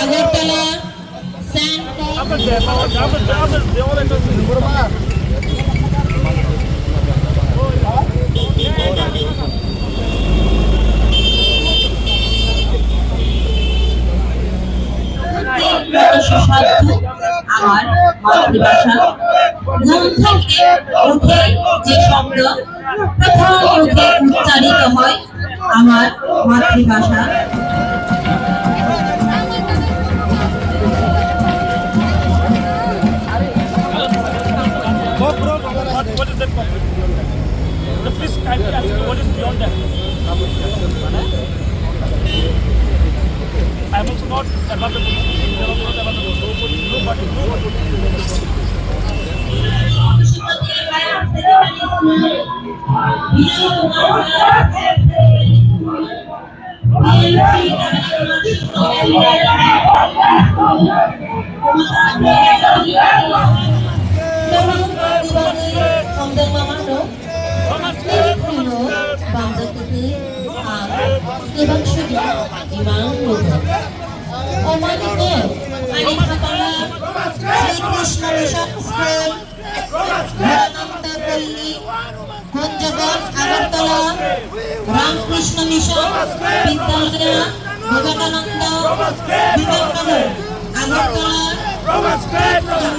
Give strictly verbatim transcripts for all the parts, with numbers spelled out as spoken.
Agartala, Saint সুস্বাদু আমার মাতৃভাষা। ঘুম থেকে উঠে যে শব্দ প্রথম মুখে উচ্চারিত হয়, আমার মাতৃভাষা। What, what is that competition? Please kindly ask me what is beyond that. I am also not above the police station, they are also not above the police. Nobody, nobody, nobody. Ang Sibang Sugi, Imang Lugo. Omani ko, ani khatala, Sri Krishna Mission School, Vivekananda Kolli, Kunjagan, Agartala, Ram Krishna Mission, Vidyalaya, Vivekananda, Vivekananda, Agartala, Agartala,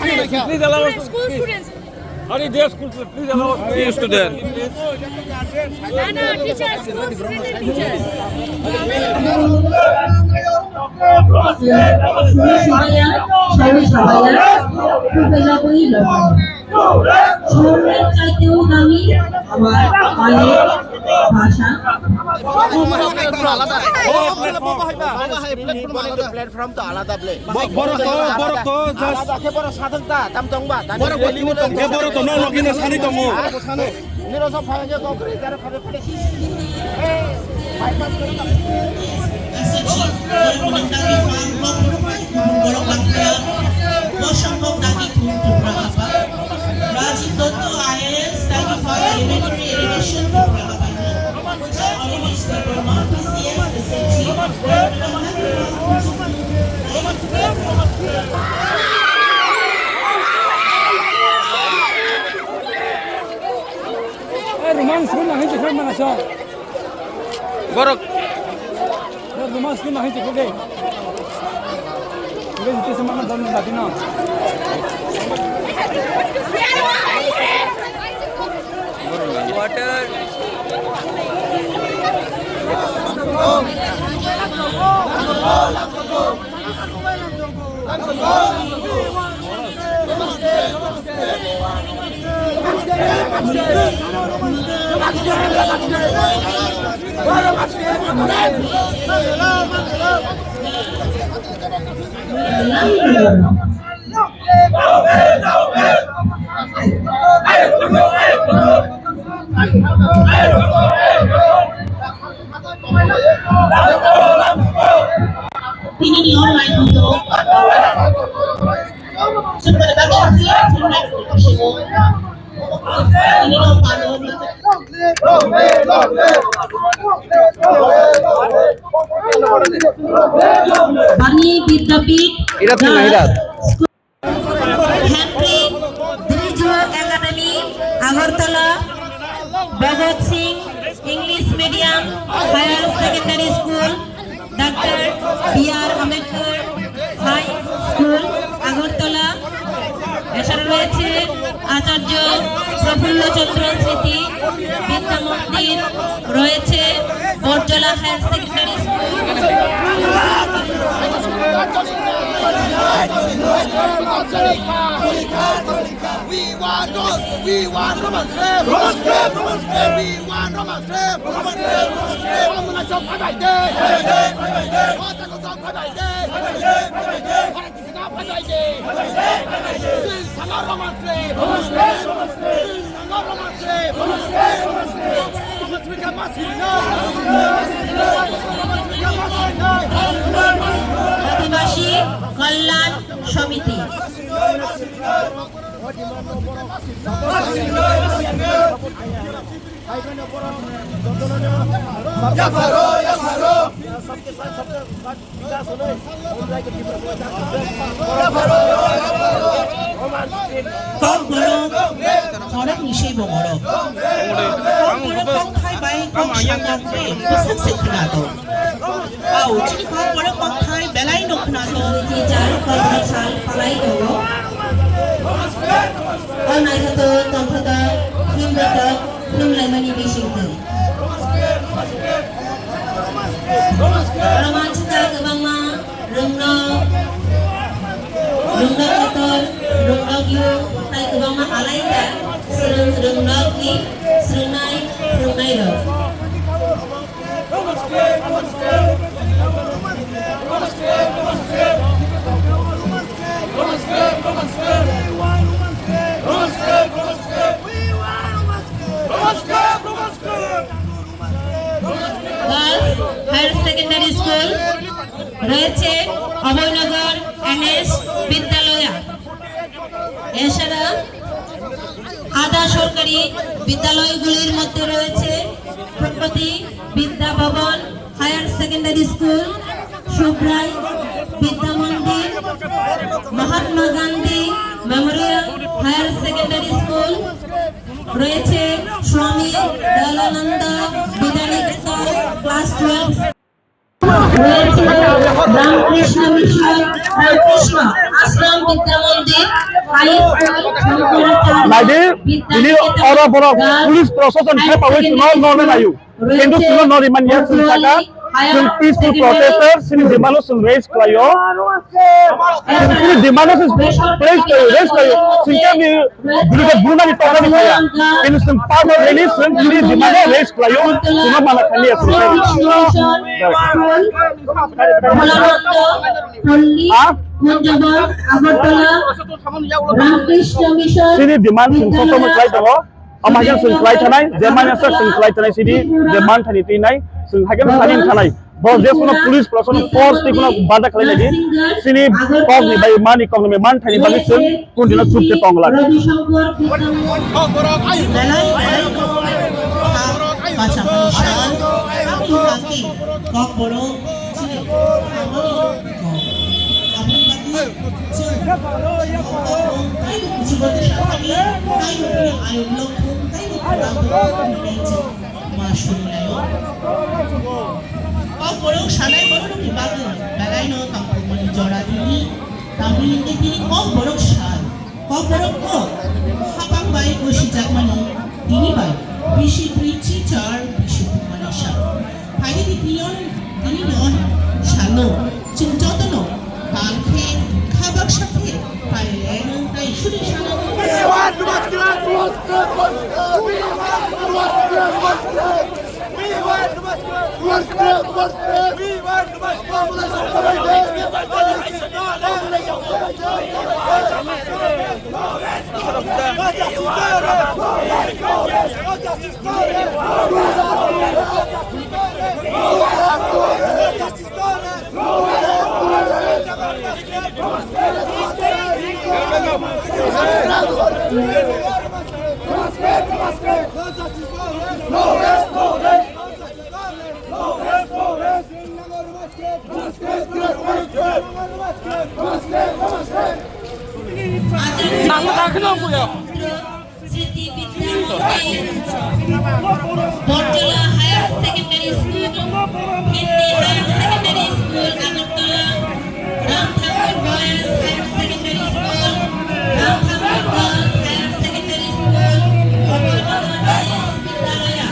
রয়েছে। Please allow us. School students. Are they school students? Please allow us. Please, student. না, না, teacher, school student, teacher. সবাই, সবাই, সবাই, খুব বেলা বই লো। স্বর্ণের চাইতেও দামি আমার মায়ের ভাষা। Platform to আলাদা, platform to আলাদা. Borok to, borok to, just alada khe borok sadok ta, tam tong ba, tani borok rally to, borok to, no, no, kino sani tongo. Niro sok phai khe kok ri, jare phai phai. Hey, bypass karo na. Borok baksa, Bosong Bok Dagi Khum Tupra Apa. Rajiv Dotto I A S, thank you for the elementary education, Tupra Apa. Always the Burma P C S S H G. Eh, Roman, sini nang hiji kau mana sa? Borok. Eh, Roman, sini nang hiji kau deh. Oke, itu semua nang dan lagi nang. Water. Tini ni online untuk sebenarnya sih online untuk ini dong, Pak. Bani Bidyapeeth Ira tu Nahira. Henry Drijhu Academy, Agartala, Bhagat Singh English Medium Higher Secondary School, Doctor B R Ambedkar High School, Agartala, এছাড়া রয়েছে আচার্য প্রফুল্ল চন্দ্র স্মৃতি বিদ্যা মন্দির, রয়েছে Batjala higher secondary school. We want Rom-, we want Roman slave. Roman slave, Roman slave. We want Roman slave. Roman slave, Roman slave. Roman slave, Roman slave. আদিবাসী কল্যাণ সমিতি। Kokborok khoroknwi se bongorok. Kokborok kokthai bai kok sakjaknai bwswk se khwnago. Au, chini kokborok kokthai belai no khwnago. Teacher kokborok sal palai tongo. O naithotok tongthotok film rotok film laimani bisingtwi. Oro mansuka kwbangma. Rwngnok, rwngnok kotor, rwngnok yung, tai kwbangma alaida, swrwng rwngnokni swrwngnai, swrwngnairok. Girls Higher Secondary School রয়েছে Abhaynagar N S বিদ্যালয়া। এছাড়া আধা সরকারি বিদ্যালয়গুলির মধ্যে রয়েছে প্রগতি বিদ্যা ভবন, higher secondary school, Subrai Vidya Mandir, Mahatma Gandhi memorial higher secondary school, রয়েছে স্বামী দয়ালানন্দ বিদ্যানিকেতন ক্লাস টুয়েলভ, রয়েছে রামকৃষ্ণ মিশন, Ramakrishna Ashram Vidya Mandir, high school, Shankaracharya Naidi, bini Vidyaniketan oro borok girls police prosason higher khe pawi secondary chuno no school, nayo. Kintu chuno no rimani ya chwng saka, chwng peaceful protester, chini demand no chwng raise khlaio. Chini demand no chwng raise khlaio, raise khlaio. Chwng khe ni birodha bunani tongmani khlaiya. Kintu chwng power rally chwng chini demand no raise khlaio. Chuno mana khani ya chwng. Ha? Chini demand chwng sotomo khlai tongo. Omo hai khe chwng khlai thanai, je manya sak chwng khlai thanai sidi, je man thani twi nai, chwng hai khe thani thanai. Bo je kuno police proshashan force twi kuno bada khlai nai di. Chini kok ni bai mani kok ni man thani bagwi chwng kun dino chup khe tong glak. Kokborok. Aboni bagwi chwng taibo kuchugo twsakani, taibo bini ayuk lokhong, taibo khorang tongmani chwng ma surilaio. Kokborok sanai borokni bagwi belaino tongthokmani jora tini, tamni hwnkhe tini kokborok sal. Kokborok kok, hapang bai gosijakmani tini bai bisi bwrwi chichar bisi thumani sal. Phaidi tini on, tini on salo chwng jotono bal khe kha baksa khe pailaino tai suri sana. We want to massacre! We want to massacre! We want to massacre! We want to massacre! We want to massacre! We want to massacre! Bortola Higher Secondary School, Hindi Higher Secondary School, Agartala, Ram Thakur Boys Higher Secondary School, Ram Thakur Girls Higher Secondary School, Obodana Dayas Vidyalaya.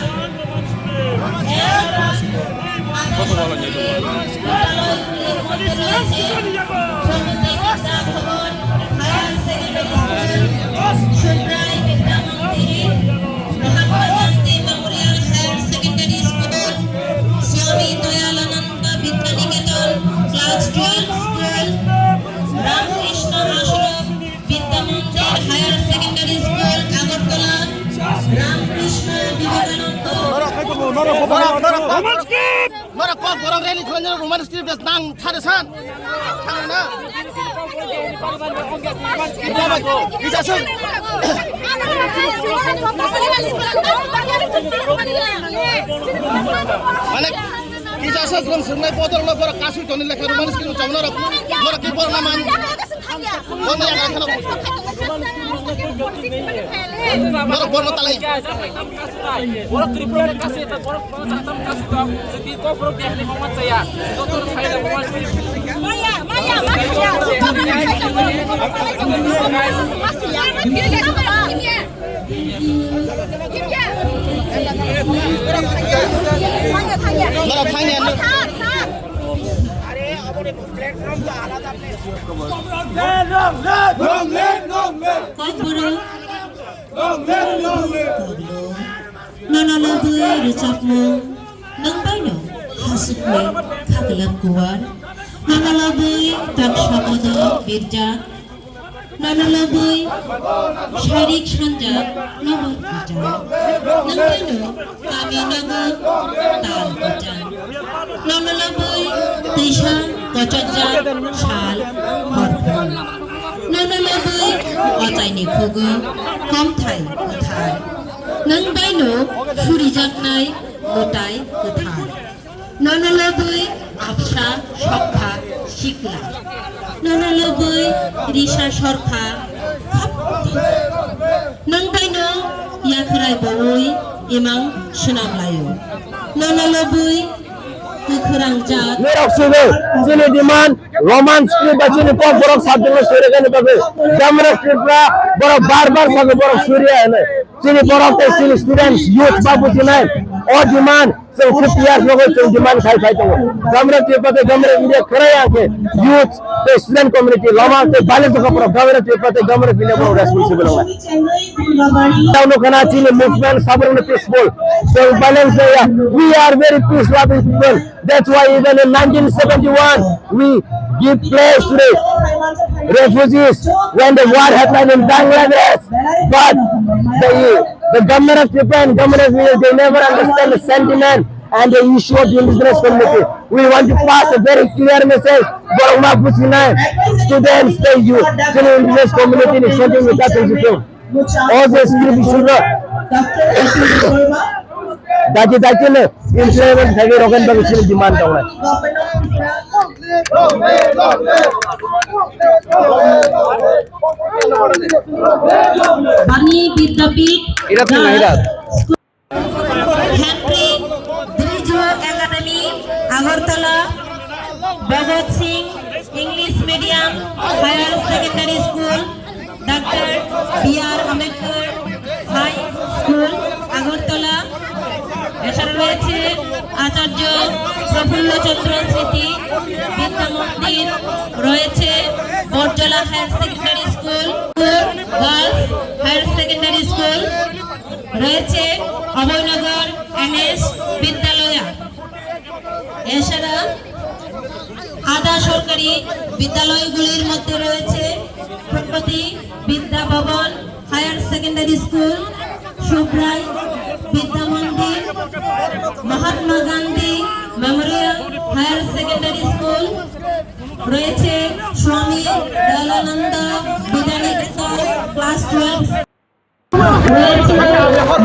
Swami Dayalananda Vidya Niketan, class twelve, twelve, Ramakrishna Ashram, Vidya Mandir Higher Secondary School, Agartala, Ramakrishna Vivekananda. Norok kok borok rally khlaina Roman script nang sare san. Thangna. Mane, kisa sa gram swngnai bodol no borok kasui toni lekha rwmani skin chong norok, norok ki borok na man. Bono ya lekha no. Norok borok talai. Borok Tripura ni kasui ta borok Maya, maya, maya. Kokborok Nono lobwi rwchapmung, nwng baino hasukmung khaklap kuwar. Nono lobwi tak somodo birjak. Nono lobwi sairik sanjak nobo kwchang. Nwng baino kami nogo tal kwchang. Nono lobwi twisa kochokjak sal horphang. Nono lobwi ochaini khugo komthai kwthar. Nwng baino surijaknai mwtai kwthar. Nono lobwi absa sokha sikla. Nono lobwi risa sorkha khap. Nwng baino yakhrai bowi imang swnam laio. Nono lobwi kwkhwrang jat. Norok swiwi chini demand Roman script ba chini kok borok subject no swirekani bagwi Government of Tripura borok bar bar sago borok suriya hinwi. Chini borok tei chini students, youth ba bujinai o demand chwng fifty years logo chwng demand khai phai tongo. Government of Tripura tei Government of India khwrai ang khe youth tei student community lama tei balance jokha borok Government of Tripura tei Government of India borok responsible wngnai. Tamo khana chini movement sabrang peaceful. So balance ya. We are very peace loving people. That's why even in nineteen seventy-one, we give place to the refugees when the war happened in Bangladesh. But the, the government of Japan, government of India, they never understand the sentiment and the issue of the indigenous community. We want to pass a very clear message. Borok ma bujinai, students, the youth, chini indigenous community ni something with that. O je script issue no dagi dagi no implement khai rogan bagwi chini demand tongnai. Bani Vidyapith Ira tu na ira. School, Henry Drijho Academy, Agartala, Bhagat Singh English Medium Higher Secondary School, Doctor B R Ambedkar High School, Agartala। এছাড়া রয়েছে আচার্য প্রফুল্ল চন্দ্র স্মৃতি বিদ্যা মন্দির, রয়েছে Batjala higher secondary school, girls higher secondary school, রয়েছে Abhaynagar N S বিদ্যালয়া। এছাড়া আধা সরকারি বিদ্যালয়গুলির মধ্যে রয়েছে প্রগতি বিদ্যা ভবন higher secondary school, Subrai Vidya Mandir, Mahatma Gandhi memorial higher secondary school, রয়েছে স্বামী দয়ালানন্দ বিদ্যানিকেতন ক্লাস টুয়েলভ। রয়েছে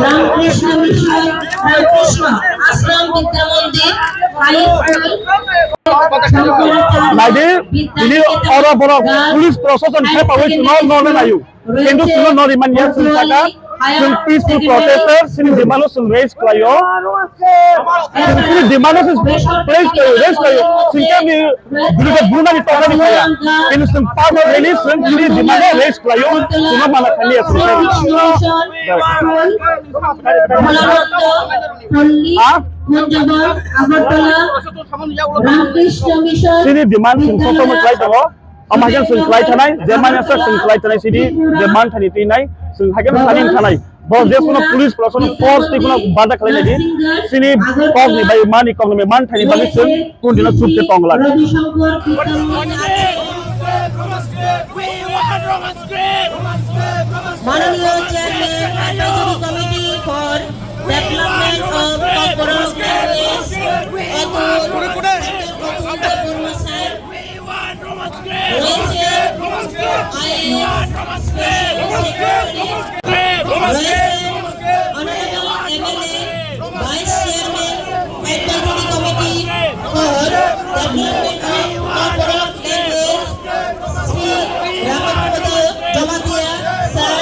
রামকৃষ্ণ মিশন, Ramakrishna Ashram Vidya Mandir, high school, Shankaracharya Naidi, bini Vidyaniketan oro borok girls police proshashan higher hepawi chwngno secondary norna school, naio. Kintu rwngse chwngno nori manya chwng saka, chwng peaceful protester, chini demand no chwng raise khlaio. Chini demand no chwng raise khlaio, raise khlaio. Chwng khe ni birodo bunani tongmani khlaiya. Kintu chwng parno rally chwng chini demand no raise khlaio. Chwngno mana khaliya chwng. Ha? Chini demand chwng sotomo khlai tongo. Omo hai khe chwng khlai thanai, je manya sak chwng khlai thanai sidi, je man thani twi nai, chwng hai khe thani thanai. Bo je kuno police proshashan force twi kuno bada khlai nai di, chini kok ni bai mani kok ni man thani bagwi chwng kun dino chup khe tong lai. মাননীয় chairman advisory committee for development of Kokborok language Atul, Atul Debbarma sir, রয়েছে I A S, Honorable M L A, Vice Chairman, Advisory Committee for Development of Korborok Language, Shri Ramapada Jamatia, sir.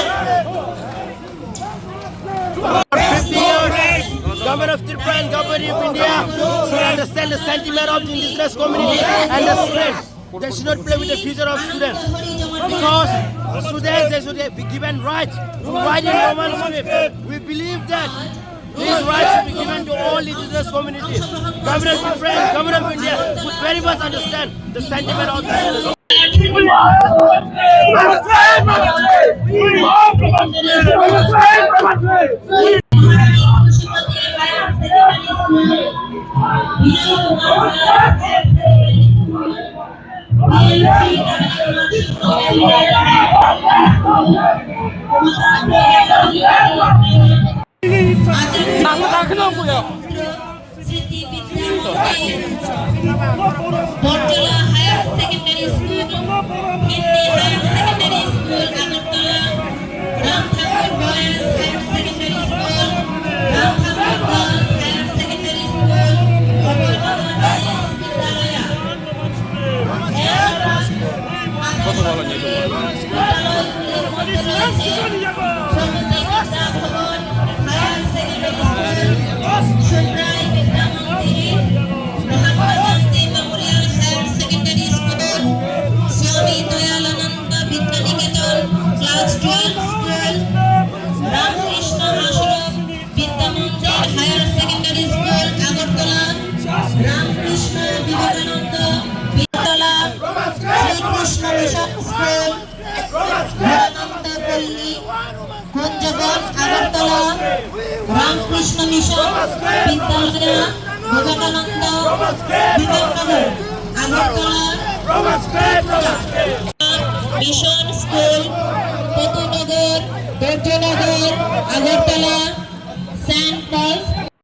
Fifty years, Government of Tripura and Government of India should understand the sentiment of the indigenous community and the students. They should not play with the future of students. Because students, they should be given rights to write in Roman script. We believe that these rights should be given to all indigenous communities. Government of Tripura and Government of India should very much understand the sentiment of the indigenous. Sriti Vidya Mandir, Bortola Higher Secondary School, Hindi Higher Secondary School, Agartala, Ram Thakur Boys Higher Secondary School, Ram Thakur Girls Higher Secondary School, Gopalnagar Village Vidyalaya. Swami Dayananda Vidya Niketan, Class twelve School, Ramakrishna Ashram, Vidya Mandir Higher Secondary School, Agartala, Ramakrishna Vivekananda Vidyalaya, Sri Krishna Mission School, Vivekananda Palli, Kunjabon, Agartala, Ramakrishna Mission Vidyalaya, Vivekananda Vivekananda, Agartala, Mission School, Tatunagar, Dorjanagar, Agartala, Saint Paul's